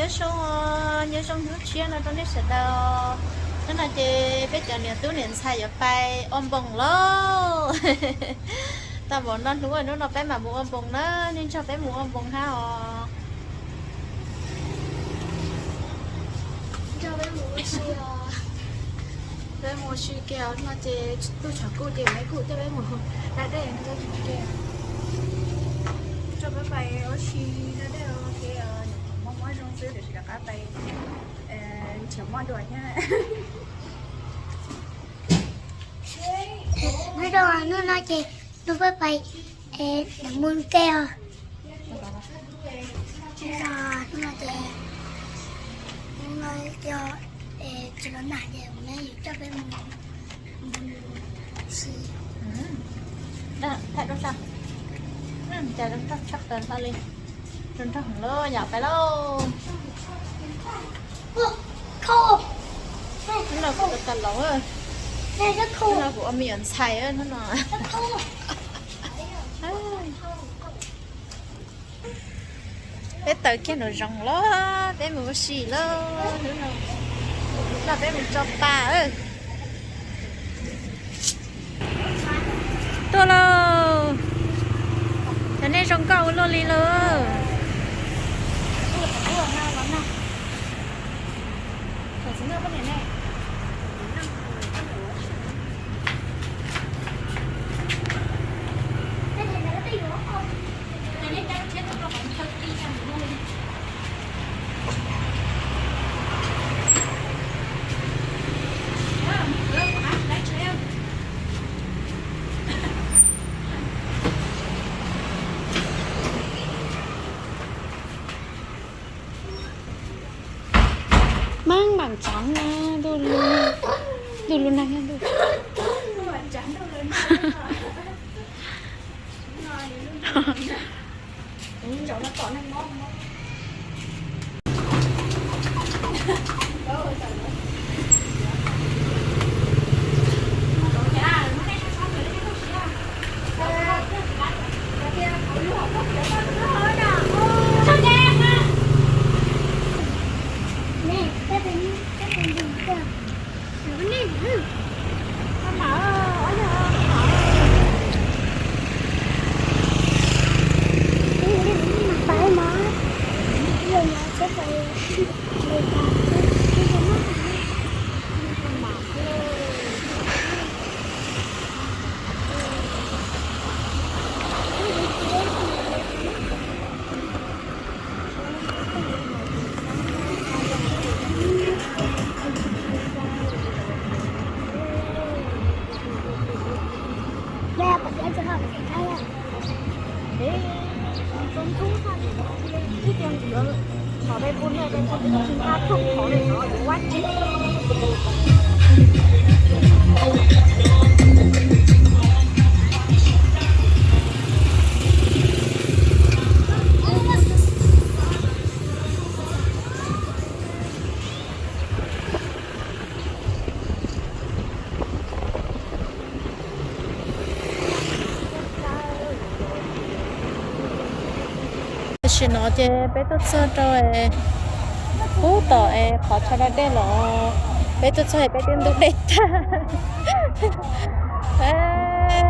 Zoo, nyob zoo hnub tshiab no rau nej sawv daws. Hnub no ces peb cov niam tub niam ntxhais yuav pais ua npoos lauj. Tau npaum no hnub, hnub no peb mam mus ua npoos na, nej nrog peb mus ua npoos hab os. Nrog peb mus ua si os. Peb mus ua si kiag no ces tub tshav kuj ces peb kuj coj peb mus da dej no ces, coj peb pais ua si da dej ces mob mob zoo xwb, tiam sis rov qab pais nrhiav mob dua thiab. Nyob zoo, hnub no ces nub peb pais mus ke os. Hnub no ces, hnub no yog tsis los nag ces kuv neb yuav coj peb mus si. Thaij rau sab, cas zoo nraug tshaj plaws hlo li. Zoo nraug heev lauj, yog pais lauj. Hnub no kuv ua tag los, hnub no kuv ua me nyuam ntxhais hnub no. Peb taws kiag nraum zoov los peb mus ua si lauj, hnub no peb mus tso pa. Tuaj lauj, cov nej zoo nkauj ua luaj li lauj. Maj mam tsav na, ntuj lub neej ntuj. Tam sim no ces peb tuaj txog rau pub tom es qhov chaw da dej los, peb tuaj txog peb twb ntub dej tag.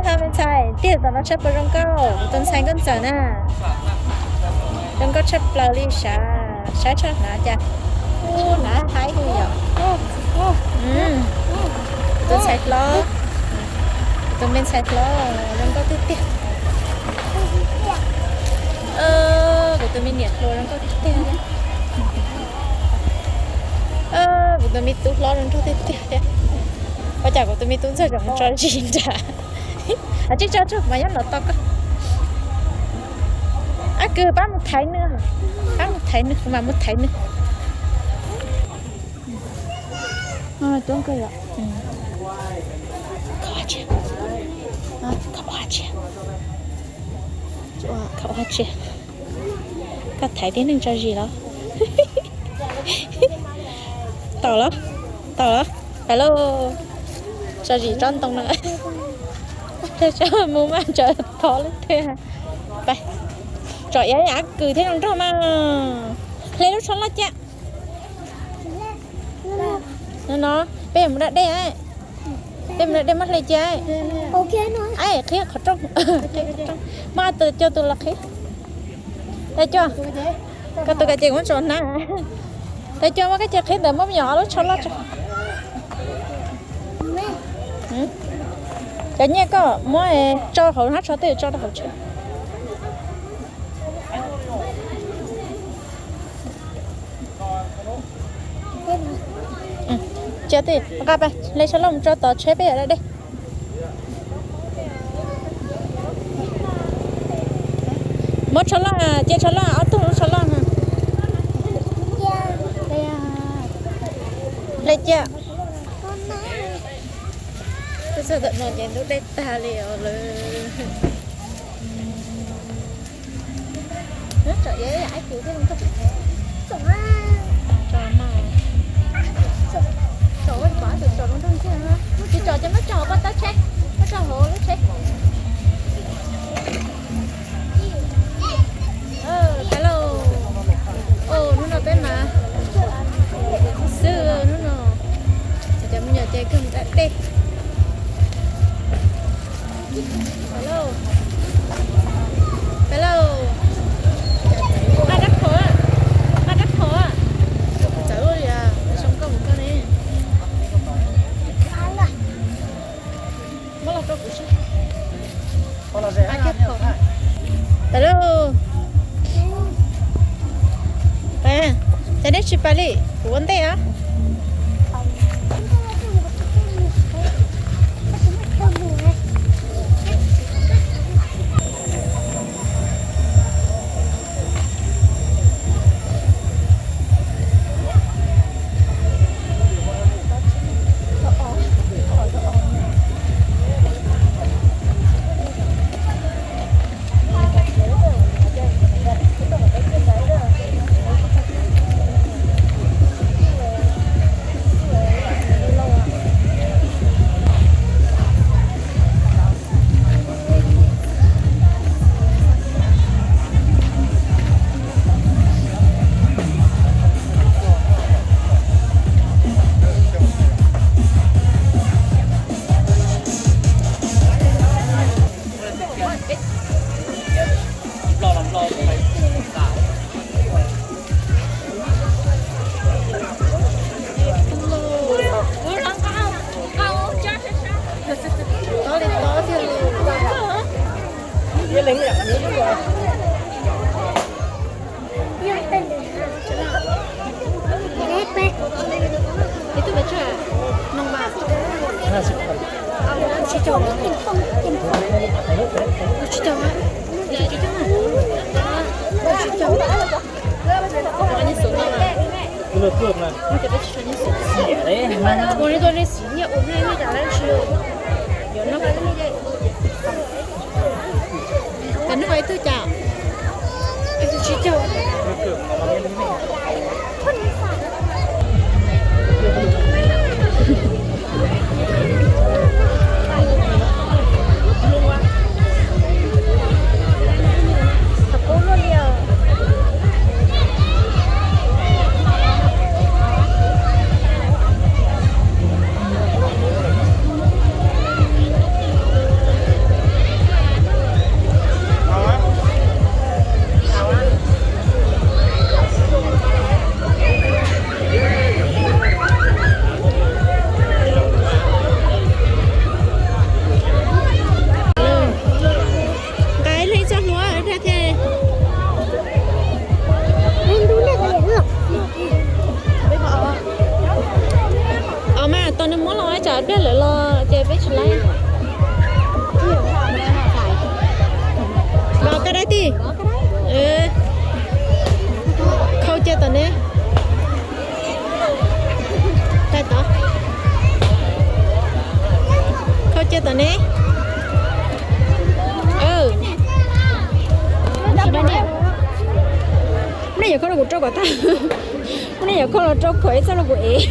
Ho me ntxhais, tiag tom no saib puas zoo nkauj, kuv tus ntxhais nkauj ntxawm na. Zoo nkauj tshaj plaws li sav, saib tso hnav cas, ub hnav haib li yom. Kuv tus ntxhais hlob, kuv tus me ntxhais hlob zoo nkauj tiag tiag. Kuv tus me niam hluas zoo nkauj tiag tiag. Kuv tus me tub hlob zoo nraug tiag tiag thiab. Ua cas kuv tus me tub ntxawg tseem mus tso zis nrad? Tsis tso tsuag mas nyob no tos koj. Ab kws pab mus thaiv nws, pab mus thaiv nws, kuv mam mus thaiv nws. Coob kawg yom. Koj ua tsi? Koj ua tsi? Koj ua tsi? Koj thaiv tib neeg tso zis los? Tau los, tau los, pais lauj. Tso zis tsob ntoo no. Mus mas tso thov lub twg. Pais, tsom iav ab kws thiab zoo nraug mas. Hle lub tsho loj ca. No no, peb mus da dej, peb mus da dej muab hle cia. Qhib qhov rooj, muab tus coj tus los qhib. Tais Cua, koj tus ka ces kuv muab tso hnab. Tais Cua, muab koj ces qhib ntawd, muab me nyuam ob lub tsho loj tso. Cov nyiaj koj muab tso hauv hnab tsho twb tso rau hauv tsheb. Cia twj nqa pais, hle tsho loj mus tso tom tsheb peb yuav da dej. Muab tsho loj, cia tsho loj, ob tug lub tsho loj no. Hle cia. Twb txog tom no ces ntub dej tag li os lawm. Tsis tsom ces muab tso hauv koj tab tsheb, muab tso hauv lub tsheb. Pab lauj, hnub no peb mas xwb, hnub no cov me nyuam ces kawg mus da dej. Pab lauj, nqa rab phom, nqa rab phom, txawv li, zoo nkauj mus koj ne. Pab lauj, cas neb tsis pais li, kuv ua ntej os. Tob li tob tiag li. Ib tug pes tsawg? Noo mas. Tsis caum. Tsis caum. Tsis caum. Ua li tuaj li xim nyiaj ua nyiaj cas lawv tsis yuav noj. Cas noj ib tug cas? Ib tug tsib caug. Qub luaj li os. Nqa ib leeg txoj hlua thiab. Os mas, tos nws muab los tsam pliag lawm los ces peb tsis laib. Los koj dab tij. Khau cia tom ne. Khau cia tom ne. Nej yuav khau los kuv rau kom tag. Nej yuav khau los rau kom ib txoj los kuv ev.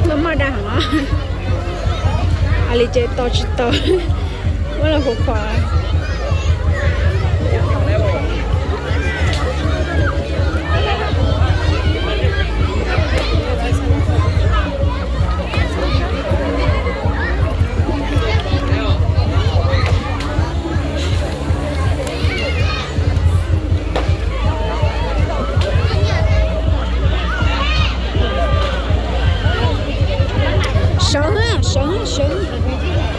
Maj maj dag heev os. Li ces tos tsis tau, muab los khuav khuav. Sawv, sawv, sawv,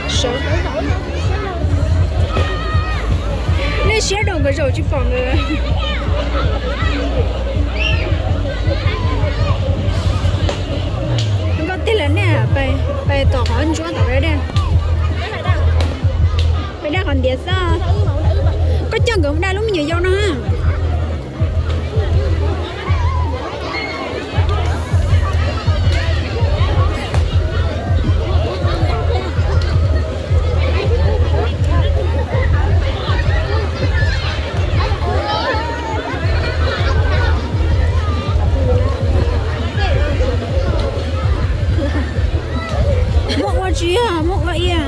sawv. Nej siab rau nkawd zaum tsis pom nkawd. Nkauj tiag lawm nej, pais tom qhov ntsuab tom peb dej. Peb dej qhov ntiav xwb. Koj coj nkawd mus daj lub me nyuam yaus no. Muaj ua tsis yog, muaj ua ia.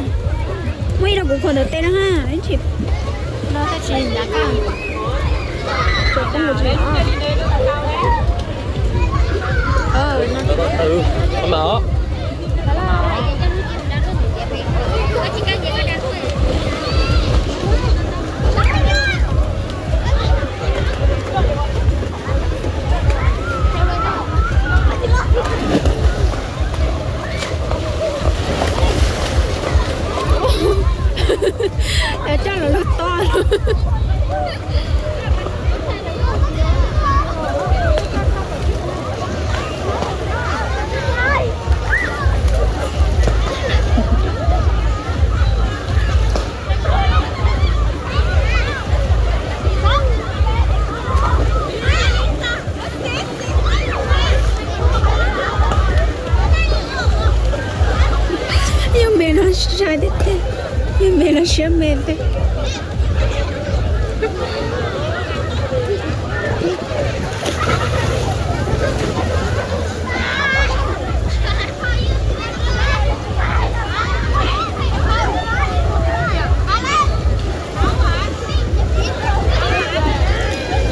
Muaj ib rau kuv khuam ntawm tes na ha, ib tsis no tab sis nyav kaj. Coj los lub to. Yog me no sai tiag tiag, yog me no siab me tiag.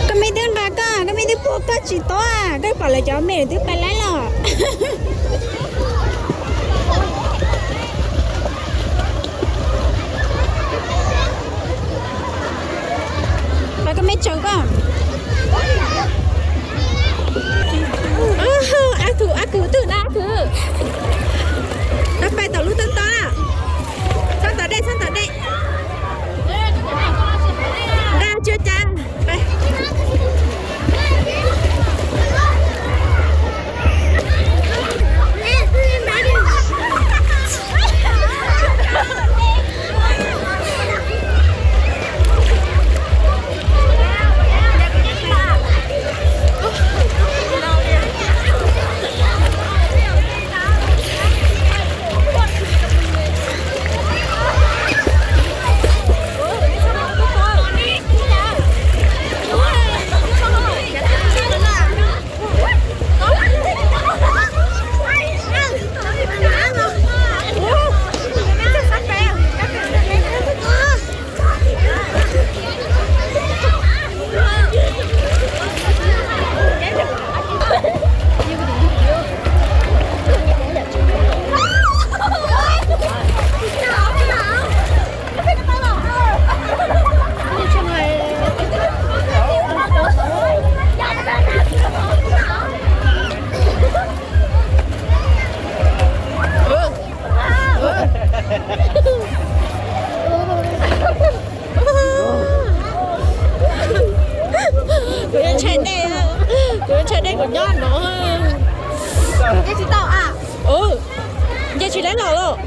Koj me twb nqa koj, koj me twb puag koj tsis tau, koj pom lawv cov me twb pais laib los. Pab koj me tsaws koj. Ab, ab kwv twg na, ab kwv. Pab pais tom lub toj toj na. Txhob tom dej, txhob tom dej. Nqa tsuag cas. Kuv yuav ntshai dej, kuv yuav ntshai dej kuv nyob no. Nce tsis tau a. Nce tsis tau los.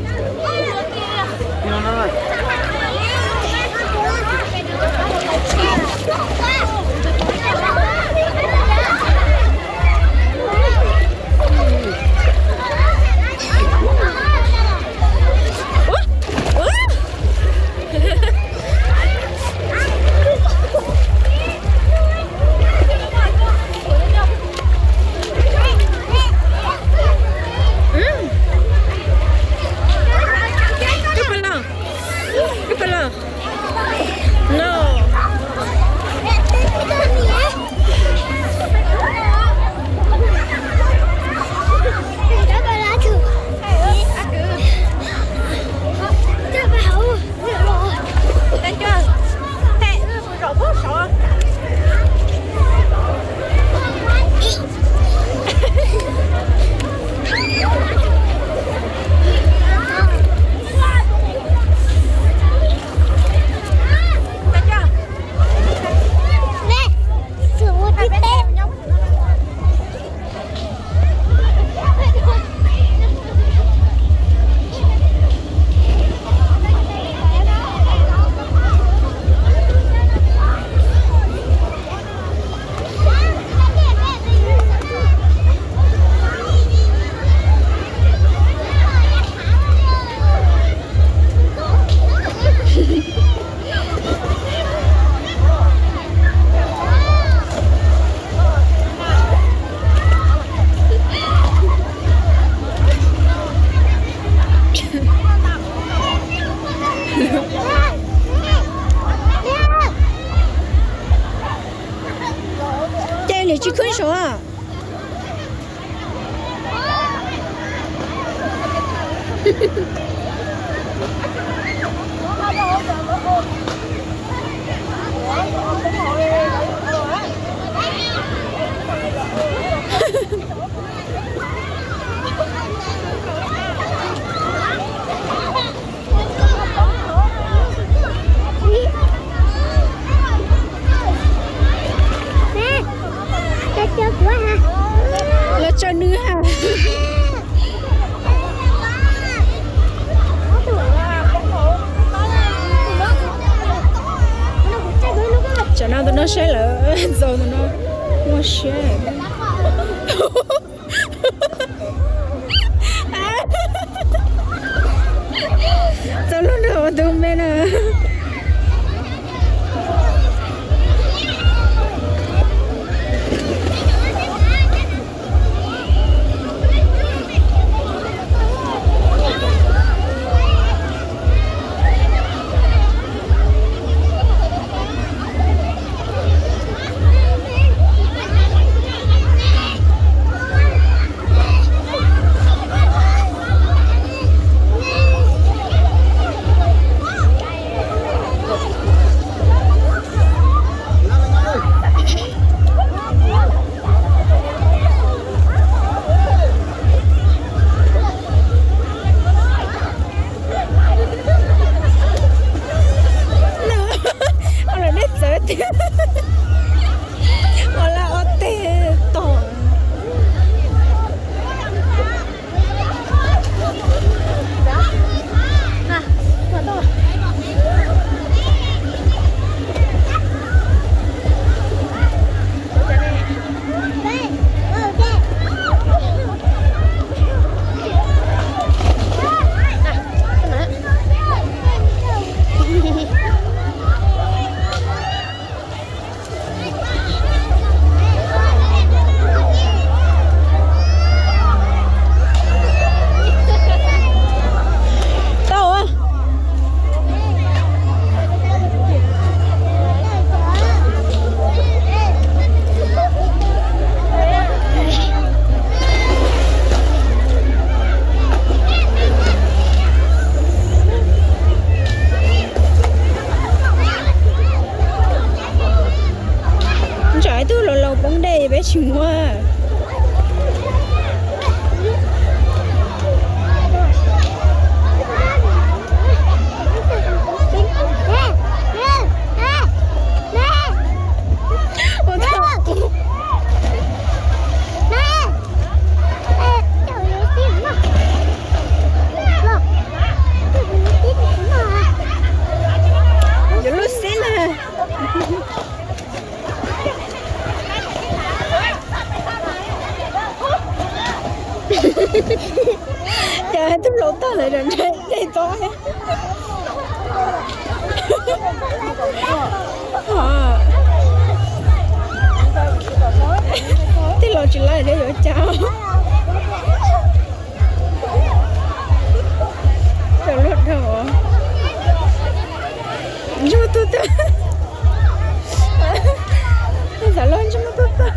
Los tso nws ha. Tsam no tus no saib lawm, txaus tus no muaj siab. Txaus luag nrog tus me na. Ua lawm dej txawv tiag. Ua lawm ob teg tog. Tau. Tsam ib tug laus laus poob dej peb tsis muaj. Yuav lub xib na. Cas tus laus tag lawm, dej tod. Tej laus tsis laib thiab yuav cas. Cov luag dhau. Ntsej muag tuag tag. Tej xav luag ntsej muag tuag tag.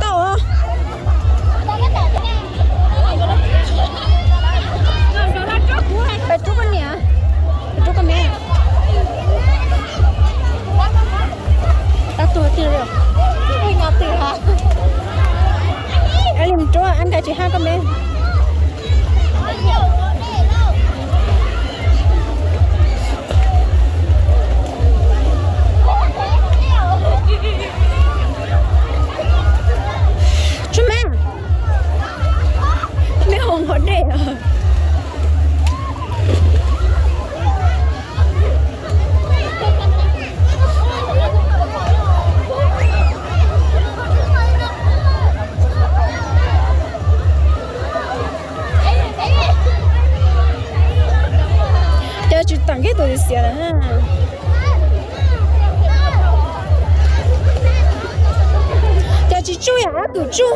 Tau. Peb rub koj niam, peb rub koj me. Tau tuag tiag li. Ab li mus rub, ab nkais tsis hab koj me. Tshuav me, me hau nqhov dej os. Cov tsis tawm kiag tus xiav lawm na. Tsuj yam ob tug tsuj.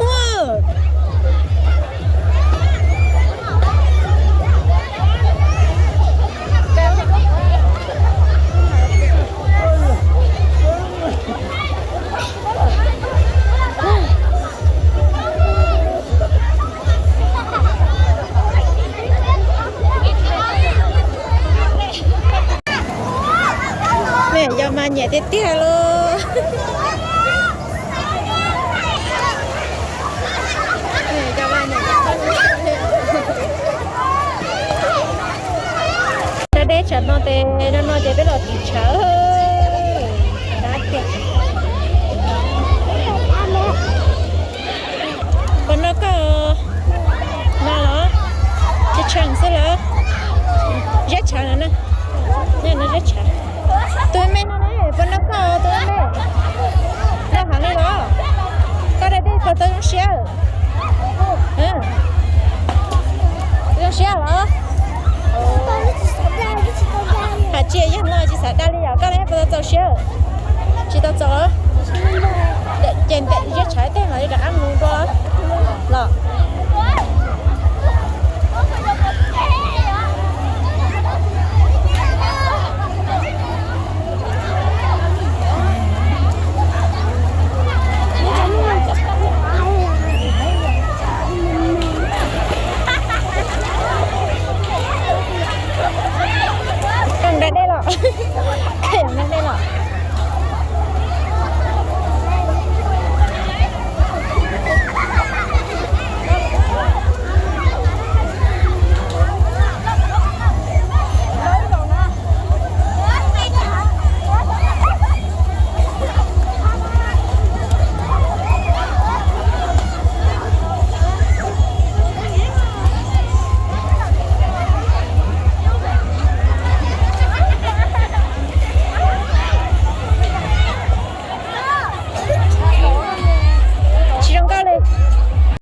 Yog mas nyiam tiag tiag lauj. Dab deb tshav no ces no no ces peb los tim tshav. Dab tiag. Puas noj koj no los? Tsis tsheej xwb lawm. Zeb tshav no na. Zeb tshav. Tus me no ne, puas noj koj tus me? Noj heev li los? Koj dab deb puas tau zoo siab? Zoo siab los? Hais tsis yog no tsis xav dag li yom, koj ne puas tau txaus siab? Tsis tau txaus. Ces ntev zeb tshav tej mam li rov qab mus dua los.